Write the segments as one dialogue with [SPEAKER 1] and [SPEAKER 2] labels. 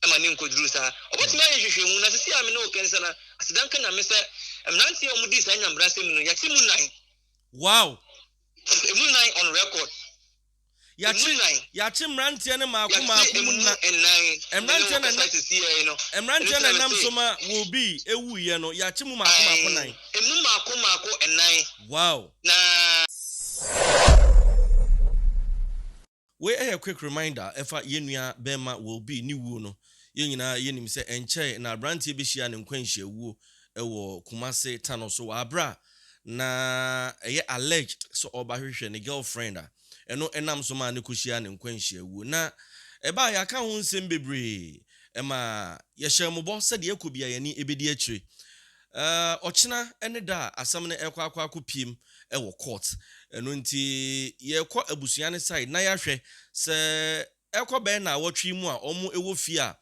[SPEAKER 1] Ma ne nkɔduru saa. Wɔbɛtumi ayɛ nhwehwɛmu, na seesei a me ne wo rekasa no, aseda nka Nyame sɛ mmeranteɛ a wɔdii saa nyamebrasɛm no, yɛakye mu nnan.
[SPEAKER 2] Wow!
[SPEAKER 1] Emu nnan on record.
[SPEAKER 2] Yɛakye, yɛakye mmeranteɛ no mmaako mmaako mu nna. Mmeranteɛ na ɛna, mmeranteɛ na ɛnam so ma Wilby wuiɛ no, yɛakye mu mmaako mmaako nnan.
[SPEAKER 1] Emu mmaako mmaako nnan.
[SPEAKER 2] Wow!
[SPEAKER 1] Na.
[SPEAKER 2] Wei yɛ quick reminder ɛfa yɛn nua bɛɛma Wilby ne wuo no. Yɛn nyinaa yɛnim sɛ ɛnkyɛe na abranteɛ bɛhyiaa ne nkwanhyia wuo wɔ Kumase Tano so wɔ aberɛ a na ɛyɛ alleged sɛ ɔreba hwehwɛ ne girlfriend a ɛno ɛnam so maa no kɔhyiaa ne nkwanhyia wuo. Na ɛbaa yɛaka ho nsɛm bebree ɛma yɛhyɛɛ mo bɔ sɛ deɛ ɛkɔ biara yɛn ani bɛdi akyire. Ɔkyena ne da a asɛm no ɛrekɔ akɔ akɔpiem wɔ court. Ɛno nti yɛrekɔ abusua no side na yɛahwɛ sɛ ɛrekɔ bɛyɛ naawɔtwe yi mu a wɔn wɔ fie a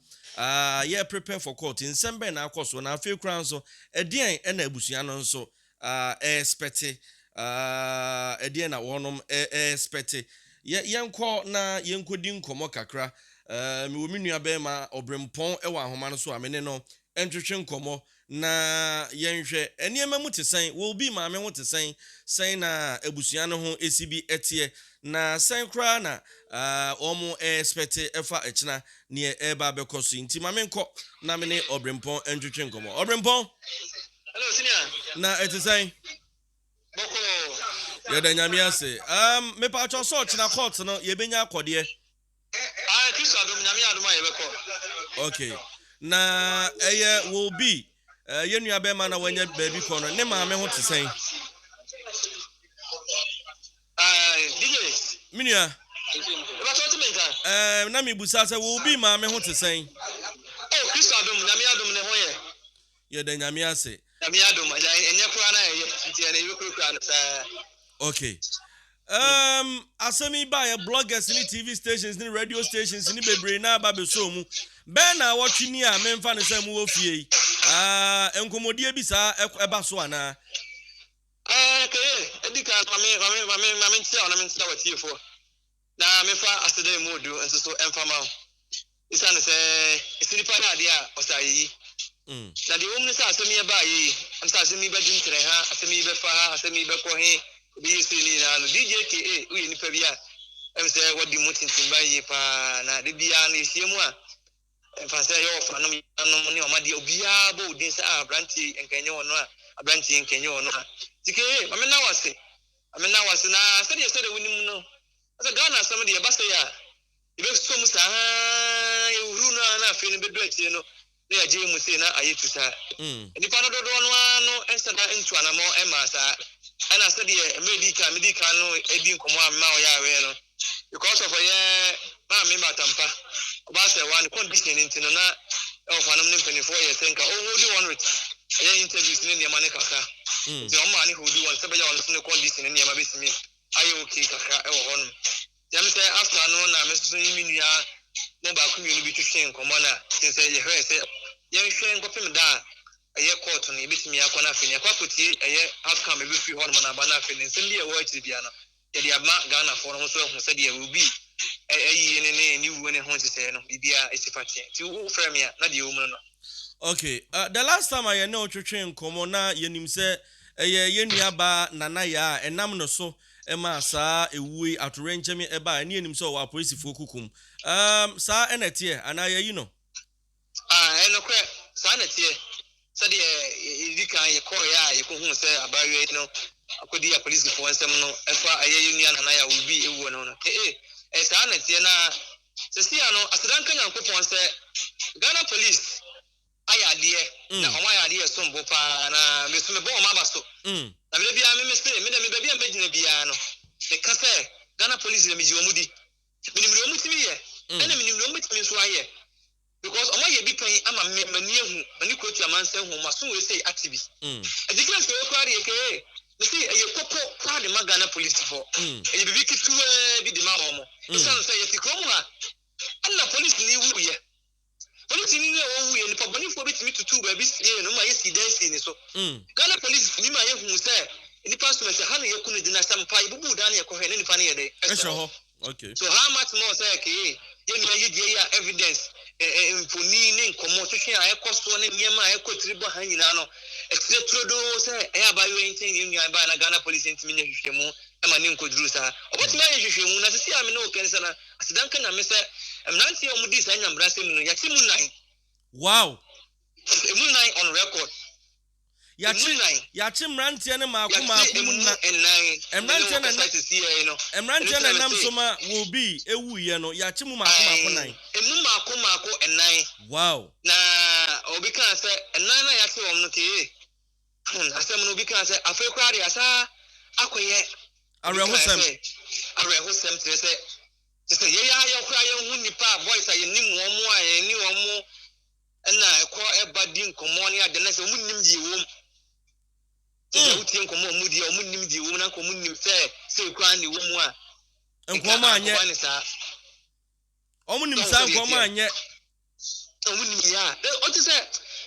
[SPEAKER 2] yɛ prepare for court, nsɛm bɛn na akɔ so, na afei koraa nso ɛdeɛn na abusua no nso ɛrespɛte, ɛdeɛn na wɔnom ɛrespɛte. Yɛ yɛnkɔ na yɛnkɔdi nkɔmmɔ kakra. Mewɔ me nua bɛrima Ɔbrempɔn wɔ ahoma no so a me ne no ntwetwe nkɔmmɔ na yɛnhwɛ nneɛma mu te sɛn, Wolby maame ho te sɛn, sɛn na abusua no ho si bi teɛ, na sɛn koraa na wɔn expect fa ɛkyena neɛ ɛreba abɛkɔ so yi. Nti ma menkɔ na me ne Ɔbrempɔn ntwetwe nkɔmmɔ. Ɔbrempɔn!
[SPEAKER 1] Hello, senior.
[SPEAKER 2] Na ɛte sɛn?
[SPEAKER 1] Bɔkɔɔ.
[SPEAKER 2] Yɛda Nyame ase. Mepatwɔ sɛ ɔkyena court no yɛbɛnya akɔdeɛ?
[SPEAKER 1] Ae, Kristo adom, Nyame adom a yɛbɛkɔ.
[SPEAKER 2] Ok, na ɛyɛ will be eh, yɛn nua bɛrima na wanya baabi kɔ no, ne maame ho te sɛn?
[SPEAKER 1] Ae, DJ.
[SPEAKER 2] Me nua.
[SPEAKER 1] Ɛbɛtɔ wote me nka?
[SPEAKER 2] Eh, na mebusa sɛ will be maame ho te sɛn?
[SPEAKER 1] Oh, Kristo adom, Nyame adom, ne ho yɛ.
[SPEAKER 2] Yɛda Nyame ase.
[SPEAKER 1] Nyame adom, agya, ɛnyɛ koraa na ɛyɛ, nti ɛnɛ yɛbɛkurakura no saa.
[SPEAKER 2] Ok. Um, asɛm yi baeɛ, bloggers ne TV stations ne radio stations ne bebree na aba bɛsɔɔ mu. Bɛn na awɔtwe ni a memfa no sɛ mowɔ fie yi, ah, nkɔmmɔdie bi saa ɛba so anaa?
[SPEAKER 1] Eh, keye, edi kan ma me, ma me, ma me, ma me nkyia wo na me nkyia w'atiefoɔ. Na mefa aseda emu odu nso so ɛmfa ma wo. Esiane sɛ ɛsɛ nipa yɛ adeɛ a, ɔsɛ ayeyi. Na deɛ ɛwɔ mu ne sɛ asɛm yi ɛbaeɛ yi, ɛm sɛ asɛm yi bɛgye ntrɛ ha, asɛm yi bɛfa ha, asɛm yi bɛkɔ he, ɛbɛyɛ sei ne nyinaa no, DJ KA, woyɛ nipa bi a ɛm sɛ wadi mu tintimban yie paa, na da biara no yɛhyia mu a, ɛmfa sɛ ɛyɛ ɔfanom, yɛnom ne ɔma deɛ, obiara bɔ wo din sɛ ah, aberanteɛ yi nka ɛnyɛ ɔno a, aberanteɛ yi nka ɛnyɛ ɔno a. Nti KA, ma menna wo ase, ma menna wo ase, na sɛdeɛ sɛdeɛ wonim no, sɛ Ghana asɛm deɛ ɛba sɛi a, Yɛbɛsɔ mu saa ara, yɛhuhuru no ara na afei no bɛduru akyire no na yɛagye mu sei na ayɛ tu saa. Nnipa no dodoɔ no ara no nhyɛ da ntu anammɔn mmaa saa. Ɛna sɛdeɛ mmerɛ dii kan medii kan no di nkɔmmɔ a mema ɔyɛ aware no, because of ɔyɛ maame batampa, ɔbaa sɛ wa ne condition no nti no na ɔfanom ne mpanimfoɔ yɛ sɛ nka ɔholdi wɔn with ɛyɛ interviews ne nneɛma no kakra. Nti wɔn maa no holdi wɔn sɛ bɛyɛ ɔno nso ne condition ne nneɛma bɛtumi ayɛ okay kakra wɔ hɔnom. Nea me sɛ after no na me nso so nye me nua mo baako mmienu bi twetwee nkɔmmɔ na kyerɛ sɛ yɛhwɛɛ sɛ yɛnhwɛ nkɔpem da a ɛyɛ court no yɛbɛtumi akɔ na afei no yɛakɔ akɔtie ɛyɛ outcome a ɛbɛfiri hɔnom no aba na afei no nsɛm bi a ɛwɔ akyire biara no yɛde ama Ghanafoɔ no nso ahu sɛdeɛ will be ayie no ne ne wuo no ho nhyehyɛeɛ no biribiara ɛsi fa teɛ. Nti wofrɛ me a na deɛ ɛwɔ mu no no.
[SPEAKER 2] Okay, the last time a yɛne wo twetwee nkɔmmɔ na yɛnim sɛ ɛyɛ yɛn nua baa Nana Yaa a ɛnam ne so maa saa ewuo yi atoyerɛnkyɛm yi ɛbaa ɛne yɛnim sɛ ɔwɔ apolisifoɔ kukum. Umm saa ɛna ɛteɛ anaa yɛayi no?
[SPEAKER 1] Ah, ɛyɛ nokorɛ, saa na ɛteɛ. Sɛdeɛ yɛdi kan yɛkɔeɛ a yɛkɔhuu sɛ abaayewa yi no akɔdi apolisifoɔ nsam no ɛfa ɛyɛ yɛn nua Nana Yaw Obi ewuo no ho no, ee, ɛyɛ saa na ɛteɛ. Na seesei ano, aseda nka Nyankopɔn sɛ Ghana Police ayɛ adeɛ na wɔn ayɛ adeɛ ɛsom bo paa na me so mebɔ wɔn aba so na mede biara me mese me dɛ me baabi a mɛgyina biara no meka sɛ Ghana police deɛ megye wɔn di, menim deɛ wɔn tumi yɛ ɛna menim deɛ wɔn bɛtumi nso ayɛ because wɔn ayɛ bi pɛn ama me m'ani ahu m'ani kuratua mansa ahu m'aso wei sei ate bi ɛti case wei koraa deɛ kee mese ɛyɛ koko koraa de ma Ghana police foɔ, ɛyɛ biribi ketewaa bi de ma wɔn ɛsiane sɛ yɛte kurom ha ɛna police ni wuiɛ. Polisini no a ɔwuiɛ, nipa bɔnefoɔ bi tumi tutuu baabi siee no ma yɛsii dan sii ne so. Ghana polisi tumi ma yɛhuu sɛ nnipa som sɛ ha na yɛku no de na sɛ ampa yɛbubuu dan no yɛkɔhwɛɛ na nipa no yɛ dɛn? Ɛhyɛ hɔ. So how much more sɛ kee yɛn nua yi deɛ yi a evidence Mfoni ne nkɔmmɔ twetwe a ɛkɔ soɔ ne nneɛma a ɛkɔ tiri bɔ ha nyinaa no, ɛkyerɛ turodoo sɛ ɛyɛ abaayewa yi nkyɛn yɛn nua baa na Ghana polisi ntumi nyɛ hwehwɛmu ma ne nkɔduru saa. Ɔbɛtumi ayɛ hwehwɛmu na sisi a me ne wo kɛn sɛ na aseda nka Nyame sɛ mmeranteɛ a wɔdii saa nyambrasɛm no, yɛakye mu nnan.
[SPEAKER 2] Wow!
[SPEAKER 1] Emu nnan on record.
[SPEAKER 2] Yɛakye yɛakye mmeranteɛ no mmaako mmaako mu nna. Mmeranteɛ na ɛna mmeranteɛ na ɛnam so ma Will-B wuiɛ no, yɛakye mu mmaako mmaako nnan.
[SPEAKER 1] Emu mmaako mmaako nnan.
[SPEAKER 2] Wow.
[SPEAKER 1] Na obi kaa sɛ nnan no a yɛakye wɔn no tee asɛm no, obi kaa sɛ afei koraa de asa akɔyɛ
[SPEAKER 2] awerɛhosɛm.
[SPEAKER 1] Awerɛhosɛm kyerɛ sɛ kyerɛ sɛ yɛyɛ ayɛ koraa yɛnhu nnipa a boys a yɛnim wɔn a yɛne wɔn ɛna ɛkɔ ɛba di nkɔmmɔ ne ade na sɛ wɔn nim deɛ wɔm sɛ sɛ wotie nkɔmmɔ wɔn di a wɔn nim deɛ wɔm na nka wɔn nim sɛ sɛ ekura ne wɔm a
[SPEAKER 2] nkɔmmɔ anyɛ
[SPEAKER 1] ne saa
[SPEAKER 2] wɔn nim saa nkɔmmɔ anyɛ
[SPEAKER 1] wɔn nim yɛ a ɔte sɛ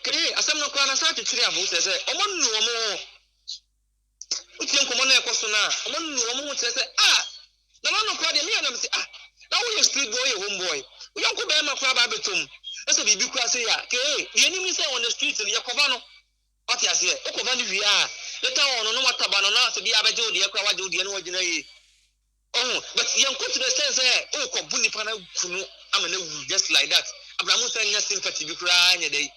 [SPEAKER 1] kɛyɛ asɛm no koraa na saa kyekyere abo sɛ sɛ wɔn nu wɔn ho. Wotie nkɔmmɔ no a ɛkɔ so no a, wɔnu wɔn ho kyerɛ sɛ, ah, Nana no koraa deɛ, me a na mese, ah, na woyɛ street boy, woyɛ home boy, wo yɔnko barima koraa ba abɛtɔ mu, na sɛ biribi koraa sei a, kee, deɛ ɛnim ne sɛ on the street no, yɛkɔva no, wate aseɛ, wokɔva no wie a, later on no, na wataba no, na sɛ bi a abɛgye wo deɛ koraa, wagye wo deɛ na wagyina yie. Ɔho, but yɛnkɔ to the extent sɛ wokɔbo nipa no aku no ama no awu just like that, abraham nsa nnya sympathy bi koraa nyɛ dɛ,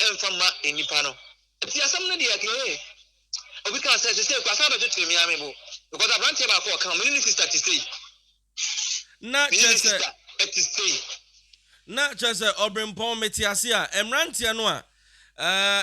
[SPEAKER 1] ɛmfa mma nnipa no. Nti asɛm no deɛ kee. Obi kaa sɛ sesei koraa san bɛtwetwere me ara me bo because abranteɛ baako a ɔka ho, me ne ne sister te sei.
[SPEAKER 2] Na
[SPEAKER 1] Me ne
[SPEAKER 2] kyerɛ
[SPEAKER 1] ne
[SPEAKER 2] sɛ.
[SPEAKER 1] sister te sei.
[SPEAKER 2] Na kyerɛ sɛ ɔbrempɔn mete ase a, mmeranteɛ no a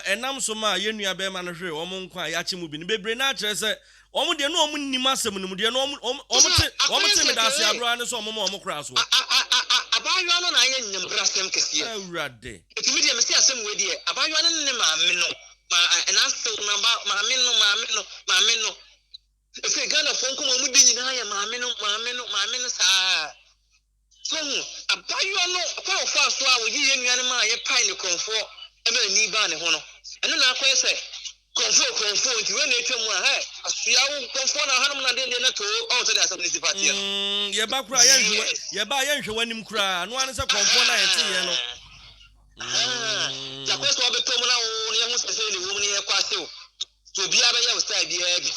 [SPEAKER 2] ɛnam so maa yɛn nua barima no hweree wɔn nkwa a yɛakye mu bi no, bebree no ara kyerɛ sɛ wɔn deɛ na wɔn nnim asɛm no mu deɛ na wɔn wɔn
[SPEAKER 1] Sɛ
[SPEAKER 2] te wɔn
[SPEAKER 1] akɔyɛ
[SPEAKER 2] te
[SPEAKER 1] sɛ
[SPEAKER 2] medaase
[SPEAKER 1] kee.
[SPEAKER 2] abere ara ne sɛ wɔn ma wɔn koraa soɔ.
[SPEAKER 1] A a a a abaayewa no na ayɛ nyambrasɛm kɛseɛ.
[SPEAKER 2] Awurade.
[SPEAKER 1] Enti me deɛ mese asɛm wei deɛ abaayewa no ne ne maame no ma n'asew na ba maame no maame no maame no ɛsɛ Ghanafoɔ nkɔmɔ a wɔdi nyinaa yɛ maame no maame no maame no saa so hu abaayewa no kwan ɔfaa so a wɔyi yɛn nua no maa yɛpae ne korɔmfoɔ ɛma ani baa ne ho no ɛno na akɔyɛ sɛ Kurɔmfoɔ kurɔmfoɔ nti wei na atwa mu a hɛ asoa wo kurɔmfoɔ na hanom na deɛ deɛ na too ɔho sɛdeɛ asɛm no si fa teɛ no.
[SPEAKER 2] Yɛba koraa yɛnhwɛ
[SPEAKER 1] Yes.
[SPEAKER 2] yɛba a yɛnhwɛ w'anim koraa no ara ne sɛ kurɔmfoɔ no a yɛte yɛn no.
[SPEAKER 1] Nti akɔyɛ sɛ wabɛtɔ mu na wo no yɛho sɛ sɛ ne wom no yɛkɔ ase o nti obiara bɛyɛ wo style biara bi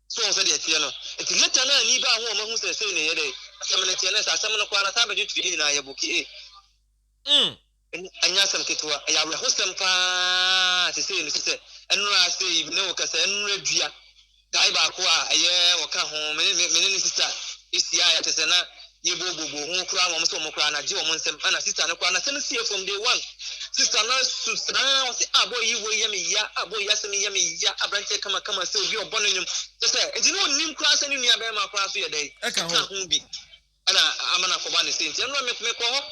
[SPEAKER 1] so wɔn sɛdeɛ ɛteɛ no nti later no a ani baa ho a wɔahu sɛ sɛ ne yɛ dɛ asɛm no teɛ no sɛ asɛm no koraa na saa bɛtwetwe yɛ nyinaa yɛ bokee. Ɛnyɛ asɛm ketewa, ɛyɛ awerɛhosɛm paa sesei no sɛ ɛnora sei me ne wo kasa ɛnora dua guy baako a ɛyɛ ɔka ho me ne me ne ne sister ehyia a yɛte sɛ na yɛbobobo ho koraa ma wɔn sɛ wɔn koraa na gye wɔn nsɛm ɛna sister no koraa na sɛm sie from day one sister no su saa ɔse ah boy yi wei yɛ me ya ah boy yi asɛm yɛ me ya aberanteɛ kama kama sɛ obi ɔbɔ ne nnwom kyɛ sɛ nti ne ɔnim koraa sɛ ne nua bɛrima koraa so yɛ dɛn
[SPEAKER 2] Ɛka
[SPEAKER 1] ɛka
[SPEAKER 2] ho.
[SPEAKER 1] ho bi Ɛna ama no akɔba ne sei nti ɛno me mekɔ hɔ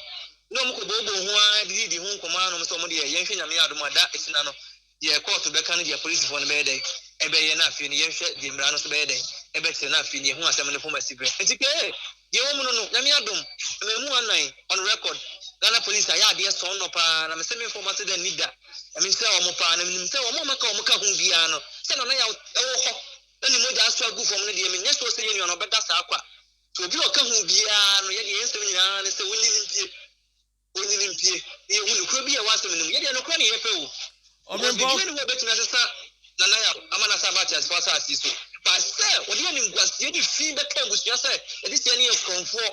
[SPEAKER 1] ne ɔmo kɔ booboo ho ara dididi ho nkɔmɔ ara na ɔmo sɛ ɔmo deɛ yɛnhwɛ Nyame adom a da ɛkyina no deɛ kɔɔto bɛka ne deɛ polisifoɔ no bɛyɛ dɛn ɛbɛyɛ na afei no yɛnhwɛ deɛ mmara no nso bɛyɛ dɛn ɛbɛkyerɛ na afei no yɛhu asɛm no poma siberɛ nti kɛɛ deɛ ɛwɔ mu no no Nyame adom mmamu anan on record Ghana police ayɛ adeɛ sɔn nɔ paa na mesɛ memfa ɔmo ase dɛ nni da Nyame nhyira wɔn paa na menim sɛ wɔn a maka wɔn ka ho biara no sɛ Nana Yaw ɛwɔ hɔ na ne mogya asɔ agu fam no deɛ menyɛ sure sɛ yɛn nua no ɔbɛda saa kwa. Nti obi a ɔka ho biara no, yɛdeɛ yɛn nsɛm nyinaa ne sɛ ɔnyini mpue, ɔnyini mpue, na yɛhu nokorɛ bi a ɛwɔ asɛm no mu. Yɛdeɛ nokorɛ ne yɛpɛ o. Because
[SPEAKER 2] Ɔbrempɔn.
[SPEAKER 1] biribiara nni hɔ a ɛbɛtumi asesa Nana Yaw ama no asan aba ateasefoɔ asase yi so. But sɛ wɔde animguaseɛ ne fi bɛka abusua sɛ yɛde seɛ no yɛ korɔmfoɔ,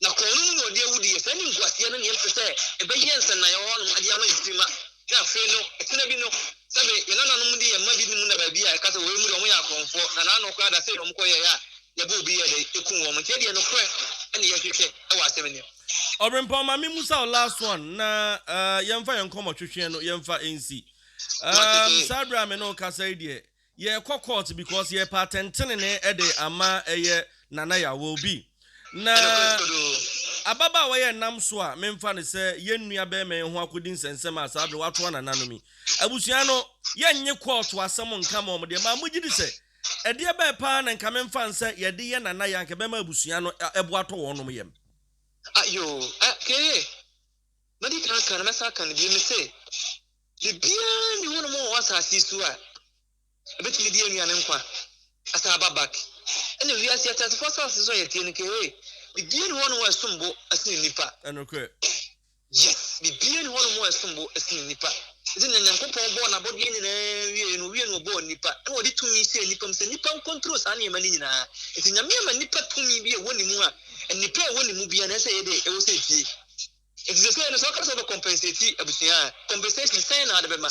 [SPEAKER 1] na korɔn no mu na ɔde awu deɛ, saa animguaseɛ no na yɛmpɛ sɛ ɛbɛyɛ nsɛnnaeɛ wɔ hɔnom de ama nkyirimma. Na afei no, ɛtena bi no, sɛbe yɛn nananom de yɛn mma bi nom na baabi a ɛka sɛ wei mu deɛ wɔyɛ akorɔmfoɔ, na n'ano koraa da sei na wɔkɔyɛeɛ a yɛbɔ obi yɛɛ dɛn ɛkum wɔn. Nti ɛdeɛ nokorɛ na yɛhwehwɛ wɔ asɛm no mu.
[SPEAKER 2] Ɔbrempɔn ma me musa wo last one na yɛmfa yɛn nkɔmmɔ twetweɛ no yɛmfa nsi. Saa berɛ a me ne wo kasa yi deɛ Yɛkɔ court because yɛpɛ atɛntenenee de ama ɛyɛ Nana Yaw will be. Na ababaawa yi a ɛnam so a memfa no sɛ yɛn nua bɛrima yi ho akɔdi nsɛnsɛm a saa bere watoa nananom yi. Abusua no yɛnnye court asɛm nka ma wɔn deɛ maa mogye di sɛ ɛdeɛ bɛɛ paa na nka memfa no sɛ yɛde yɛ Nana Yaw anka ɛbɛma abusua no ɛbo atɔ wɔnom yam.
[SPEAKER 1] Ayoo, eh, kee, madi kan aka no, mɛsan aka no bio, mese, Biribiara nni hɔnom wɔ asase yi so a ɛbɛtumi de yɛn nua no nkwa asan aba back. Ɛna wiase ateasefo asase so a yɛteɛ no kee, biribiara nni hɔnom a ɛsom bo sene nnipa.
[SPEAKER 2] Ɛnokorɛ.
[SPEAKER 1] Yes, biribiara nni hɔnom a ɛsom bo sen nnipa. Enti nea Nyankopɔn bɔɔ n'abɔdeɛ nyinaa wieeɛ no, ɔwiee no ɔbɔɔ nnipa, ɛna ɔde tumi hyɛɛ nnipa mu sɛ nnipa nkontro saa nneɛma no nyinaa. Enti Nyame ama nnipa tumi bi a ɛwɔ ne mu a, nnipa a ɛwɔ ne mu biara no ɛsɛ sɛ ɛyɛ dɛ, ɛwɔ sɛ ɛtie. Enti seesei no sɛ woka sɛ wobɛ compensate abusua a, compensation sɛn na wode bɛma?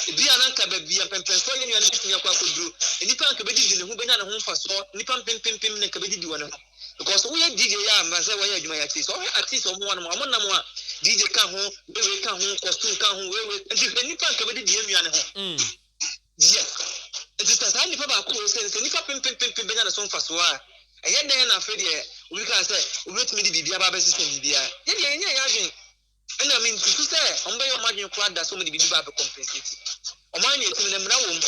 [SPEAKER 1] Ebia na anka baabi a mpɛnpɛnsoɔ a yɛn nua no bɛtumi akɔ akɔduru, nnipa anka bɛdidi ne ho bɛnya ne ho mfasoɔ, nnipa mpempempem na anka bɛdidi wɔ ne ho. Because woyɛ DJ a mfa sɛ wɔyɛ adwuma yɛ akyiri sɛ ɔhwɛ artist ɔmo wɔn ɔmo nam a DJ ka ho wewe ka ho costume ka ho wewe nti hwɛ nipa nka bɛdi deɛ nua ne ho yes nti sɛ saa nipa baako wɔ sɛ sɛ nipa pempempempem bɛnya ne so mfasoɔ a ɛyɛ dɛn na afei deɛ obi kaa sɛ obi bɛtumi de biribi aba abɛsesa biribi a yɛ deɛ yɛnyɛ yɛ adwene ɛna mensusu sɛ ɔmo bɛyɛ ɔmo adwene koraa da sɛ ɔmo de biribi ba abɛ compensate ɔmo anyɛ tumi na mmara wɔ mu.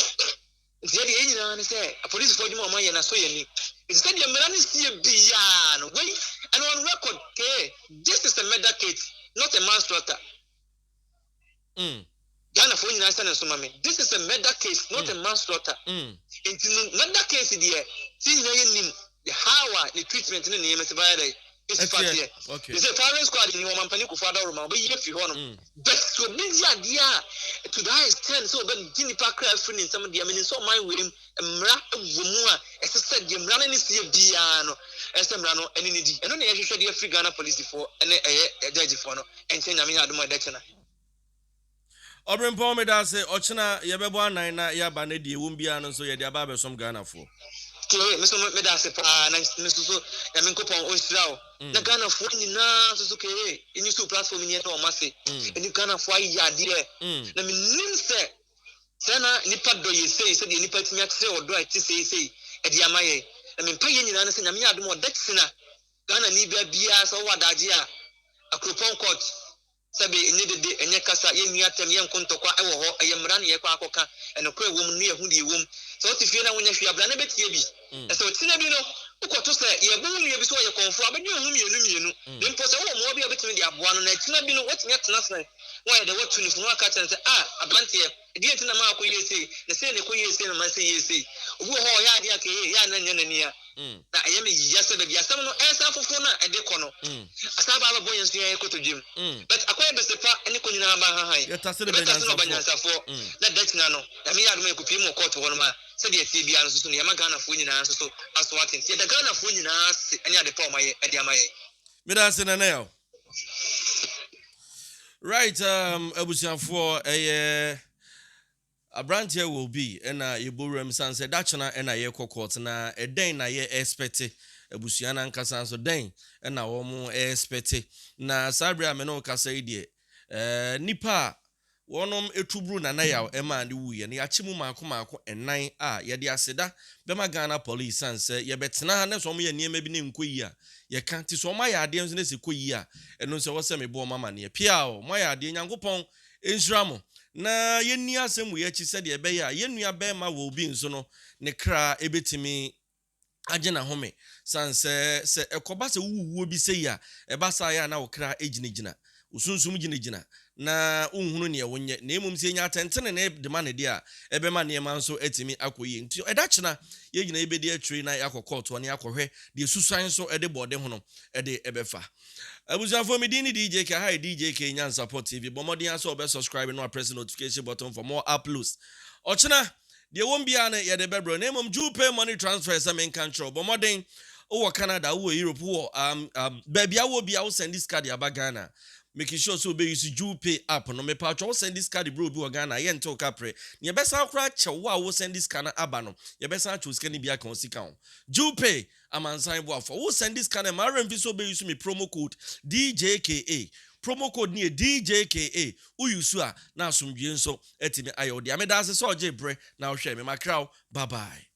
[SPEAKER 1] Nti yɛdeɛ yɛn nyinaa ne sɛ apolisifoɔ adwuma a wɔayɛ no asɔ yɛn ani. Nti sɛdeɛ mmara no sie biara no, wei ɛno on record kee, this is a murder case, not a manslaughter. Ghanafoɔ nyinaa nhyɛ no nso ma me, this is a murder case, not a manslaughter. Nti no murder case deɛ, sɛ yɛn nyinaa yɛnim the how a ne treatment ne nneɛma si ba yɛ dɛ, esi fa teɛ. Te sɛ firing squad ni ɔmampanin Kufuor adaworo ɔbɛyi afiri hɔ nom. But sɛ obi yɛ adeɛ a to that extent sɛ ɔbɛgye nipa kra afiri ne nsam deɛ, menim sɛ ɔman wei mu mmara wɔ mu a ɛsɛ sɛ deɛ mmara no ne seɛ biara no ɛsɛ sɛ mmara no ɛne ne di. Ɛno na yɛhwehwɛ de afiri Ghana polisifoɔ ne ɛyɛ judgefoɔ no nkyɛn. Nyame yɛ adom a ɛda kyena.
[SPEAKER 2] Ɔbrempɔn, meda ase. Ɔkyena yɛbɛbɔ anan na yɛaba na deɛ ɛwom biara no nso yɛde aba abɛsom Ghanafoɔ.
[SPEAKER 1] Kee, me nso meda ase paa na me nso so Nyame Nkopɔn ɔnhyira wo na Ghanafoɔ nyinaa nso so kee yɛnyi so platform ni yɛda wɔn ase ɛne Ghanafoɔ ayɛ adeɛ na menim sɛ sɛ na nipa dɔ yɛ sei sɛdeɛ nipa atumi akyerɛ ɔdɔ a ɛte sei sei ɛde ama yɛn na me mpaeɛ nyinaa ne sɛ Nyame yɛ adom a ɔda kyena Ghana ni baa biara sɛ wowɔ adagye a Akuropɔn court Sɛbe, ɛnyɛ dede, ɛnyɛ kasa, yɛnni atɛm, yɛnko ntɔkwa wɔ hɔ, ɛyɛ mmara na yɛkɔ akɔka, nokorɛ wɔ mu ne yɛahu deɛ ɛwɔ mu. Sɛ wote fie na wonyɛ hwee a, bra na bɛtie bi. Na sɛ ɔkyena bi no, wokɔto sɛ yɛrebɔ wo nua bi sɛ ɔyɛ kɔmfoɔ a, wobɛdwene wo ho mmienu mmienu. Na mpo sɛ wowɔ mmoa bi a wobɛtumi de aboa no, na ɛkyena bi no, woatumi atena ase na woayɛ dɛ, woatu no fo na woaka akyerɛ no sɛ, Ah, aberanteɛ, ɛdeɛn nti na maakɔyɛɛ sei, na sei na ɛkɔyɛɛ sei na masɛ yɛɛ sei. Obi wɔ hɔ a ɔyɛ adeɛ a kɛyɛ, yɛ a na ɛnyɛ n'ani a. Na ɛyɛ me ya sɛ baabi asɛm no ɛresan foforo no a ɛde kɔ no, asan aba abɛbɔ yɛn nso yɛn kotodwe mu. But akɔyɛ bɛse pa ne kɔ nyinaa ba hahan.
[SPEAKER 2] Yɛtase no
[SPEAKER 1] Yɛbɛtase no ɔba nyansafoɔ. Na da kyina no, Nyame yɛ adom a yɛkɔpue mu wɔ court hɔ nom a, sɛdeɛ ɛteɛ biara no nso so no, yɛma Ghanafoɔ nyinaa nso so aso ate. Nti yɛda Ghanafoɔ nyinaa ase ne ade pa a wɔayɛ de ama yɛn.
[SPEAKER 2] Meda ase Nana Yaw. Right um, abusuafoɔ ɛyɛ Abranteɛ wɔ bi na yɛbɔ wuram sane sɛ dakyena na yɛkɔ court na ɛdɛn na yɛ expect abusua no ankasa nso dɛn na wɔn expect na saa berɛ a me ne wo kasa yi deɛ eh, nnipa a wɔnom tu buru Nana Yaw maa no wuiɛ no yɛakye mu maako maako nnan a yɛde aseda bɛma Ghana police sane sɛ yɛbɛtena ha na sɛ wɔn yɛ nneɛma bi na ɛnkɔ yie a yɛka nti sɛ wɔn ayɛ adeɛ nso na sɛ ɛkɔ yie a ɛno nso ɛwɔ sɛ mebɔ wɔn amaneɛ piaw moayɛ adeɛ Nyankopɔn Nhyira mo, na yɛnni asɛm wei akyi sɛdeɛ ɛbɛyɛ a yɛn nua barima Wilby nso no ne kra bɛtumi agye n'ahome, sane sɛ, sɛ ɛkɔba sɛ wowu wuo bi sei a, ɛba saa yɛ a na wo kra gyinagyina, wo sunsum gyinagyina, na wonhunu neɛ wonyɛ, na mmom sɛ yɛnya atɛntenenee de ma no deɛ a, ɛbɛma nneɛma nso atumi akɔ yie. Nti ɛda kyena yɛn nyinaa yɛbɛdi akyire na yɛakɔ kɔɔto hɔ na yɛakɔhwɛ deɛ susuan nso de bɔɔde hono de bɛfa. Abusuafoɔ me din ne DJK, aha yɛ DJK Nyansapɔ TV, bɔ mmɔden ara sɛ wobɛ subscribe na wapress notification button for more uploads. Ɔkyena, deɛ ɛwom biara no yɛde bɛbrɛ wo, na mmom Jupay money transfer sɛ menka nkyerɛ wo, bɔ mmɔden, wowɔ Canada, wowɔ Europe, wowɔ um, um, baabi a wowɔ biara wo sɛnde sika de aba Ghana, make sure sɛ wobɛ use Jupay app no, mepatwɔ wo sɛnde sika de brɛ obi wɔ Ghana, yɛnte wo kaprɛ, na yɛbɛsan koraa akyɛ wo a wo sɛnde sika no aba no, yɛbɛsan akyɛ wo sika no bi aka wo sika ho. Jupay Amansan boafo. Wo sɛnde sika no mma werɛ mfi sɛ wobɛ use me promo code DJKA. Promo code no yɛ DJKA. Wo use a na asomdwie nso atumi ayɛ wo dea. Medaase sɛ ɔgyee berɛ na wohwɛɛ me. Makra wo. Bye bye.